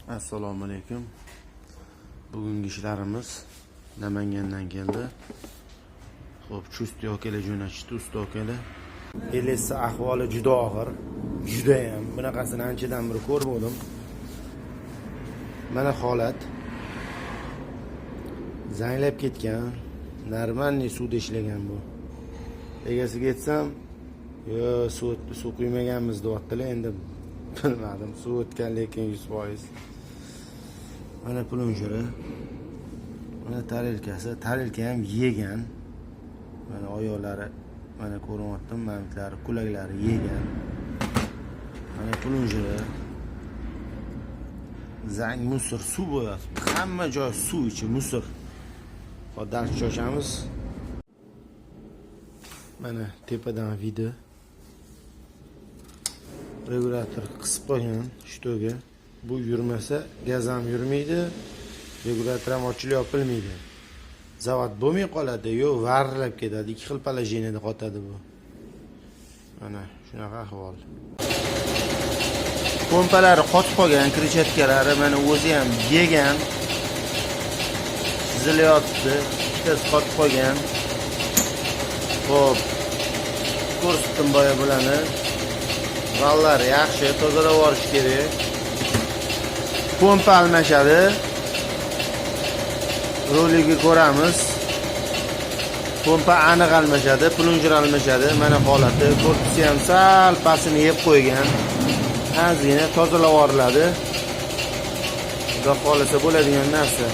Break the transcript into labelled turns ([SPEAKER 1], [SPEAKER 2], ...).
[SPEAKER 1] Assalomu alaykum. Bugungi ishlarimiz Namangandan keldi. Xo'p, Chust akalar jo'natishdi, usta akalar. Elesi ahvoli juda og'ir. Judayam. Bunaqasini anchadan beri ko'rmadim. Mana holat. Zanglab ketgan. Нормальный suvda ishlagan bu. Egasiga aytsam, "Yo, suv quymaganmiz", deyaptilar. Endi bilmadim, suv o'tgan lekin 100%. Mana plunjeri. Mana tarelkasi, tarelka ham yegan. Mana oyoqlari, mana ko'rinyapti, mantlari, kulaklari yegan. Mana plunjeri. Zang, мусор, suv bo'lyapti. Hamma joy suv ichi, мусор. Hozir dars ochamiz. Mana tepadan виды. Regulyator qisib qo'ygan shtoga. Bu yurmasa, gaz ham yurmaydi, regulyator ham ochilib yopilmaydi. Zavod bo'lmay qoladi, yo varillab ketadi. Ikki xil положение da qotadi bu. Mana shunaqa ahvol. Pompalari qotib qolgan, крыльчатка lari mana o'zi ham yegan. Chizilyapti, ikkitasi qotib qolgan. Xo'p. Ko'rsatdim boya bularni. Vallar yaxshi, tozalab yuborish kerak. Pompa almashadi. Roligi ko'ramiz. Pompa aniq almashadi, plunjer almashadi. Mana holati. Korpusi ham sal pastini yeb qo'ygan. Ozgina tozalab yuboriladi. Xudo xohlasa, bo'ladigan narsa.